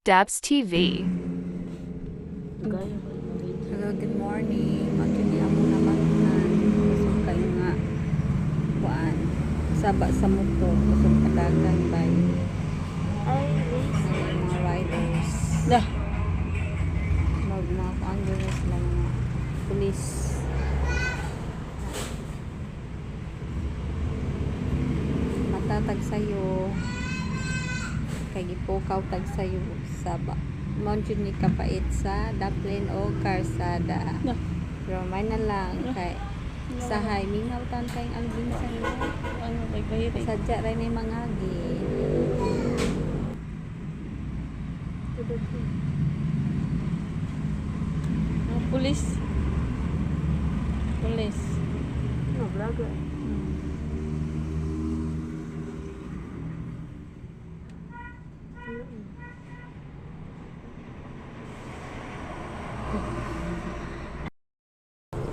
Daps TV. Hello, good morning. Actually, ako namatnan. Kusog kayo nga kuan. Saba sa motor. Kusog kadagan by Ay, wait. ang mga riders. Dah. Mag mga kuan doon na sila mga police. Matatag sa'yo. Kay gipukaw tag sayo saba. Mao jud ni kapait sa daplin o karsada. Dah. Pero may na lang kay sahay mingaw tan kay Alvin sa iyo. Ano kay kahiri? Sadya ra ni mangagi. Mga pulis. Pulis. No vlogger.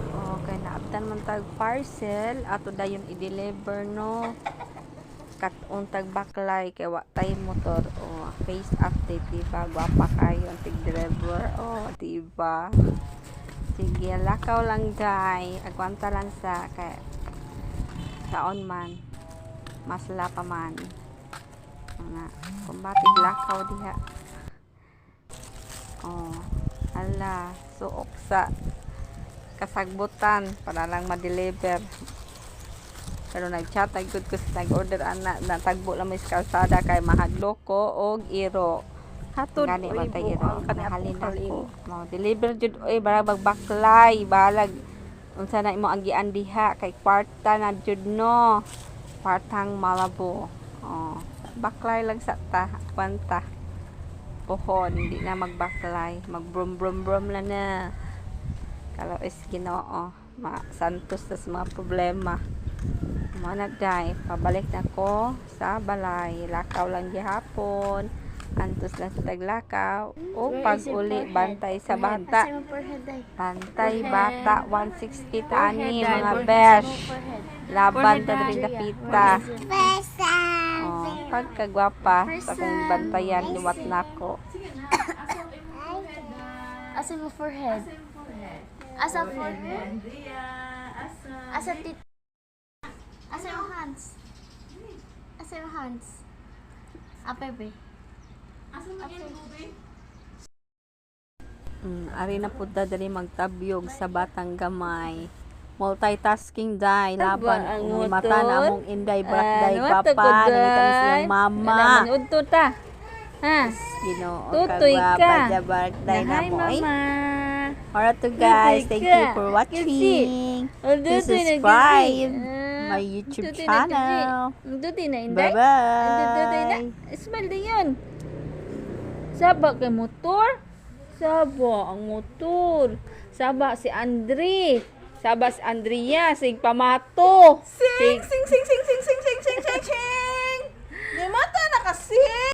Okay, naabtan man tag parcel ato dayon i-deliver, no. Kat-on tag baklay kay wa tay motor. Oh, face update, di ba? Gwapa kayo ang tig driver. Oh, di ba? Sige, lakaw lang day. Agwanta lang sa kay saon man. Masla pa man. Ana, kumbatig lakaw diha. Oh, ala, suok sa kasagbutan para lang ma-deliver. Pero nag-chat ay good ko sa nag-order ana, natagbo lang may sa kalsada kay mahadlok ko og iro. Hatod Gani oy, ba tay iro? buang kani Nahalin akong ako. Mo deliver jud oy, barag magbaklay, balag unsa na imo agian diha kay kwarta na jud, no. Kwartang malabo. Oh, baklay lang sa ta, kwanta. Pohon, hindi na magbaklay, magbrum brum brum lang na. Kalo is Ginoo, ma santos na sa mga problema. Mo na day, pabalik na ko sa balay. Lakaw lang gihapon. Antos lang sa taglakaw. O Where pag is your uli, forehead? bantay sa Forehead. bata. Asa imong forehead ay? Bantay Forehead. bata, 160 tani, Forehead, mga ay. besh. Forehead. Laban Forehead, ta diri ay. dapita. Forehead. Oh, pagkagwapa sa akong bantayan, liwat nako. Asa imong forehead? Asa forehead? Asa tit? Asa imong hands? Asa imong hands? Ape be. Ari na pud ta diri magtabyog sa batang gamay. Multitasking dai laban ang ang mata na motor. among inday birthday Ano, papa tukod, nangita ni day. siyang mama. Ano, udto ta. Ha? Ginoo Tutoy kagwapa ka. ja birthday na Hi, mo ay. mama. Alright to guys, Tutoy thank ka. you for watching. Please Tutoy na, subscribe tutoy. my YouTube Tutoy na, channel. tutoy. Tutoy na, inday. Bye Tutoy na. bye. Smile din yun. Saba kay motor. Saba ang motor. Saba si Andre. Saba si Andrea. Sig pamato. Sing, sing, sing, sing, sing, sing, sing, sing, sing, sing! Di mata na kasi!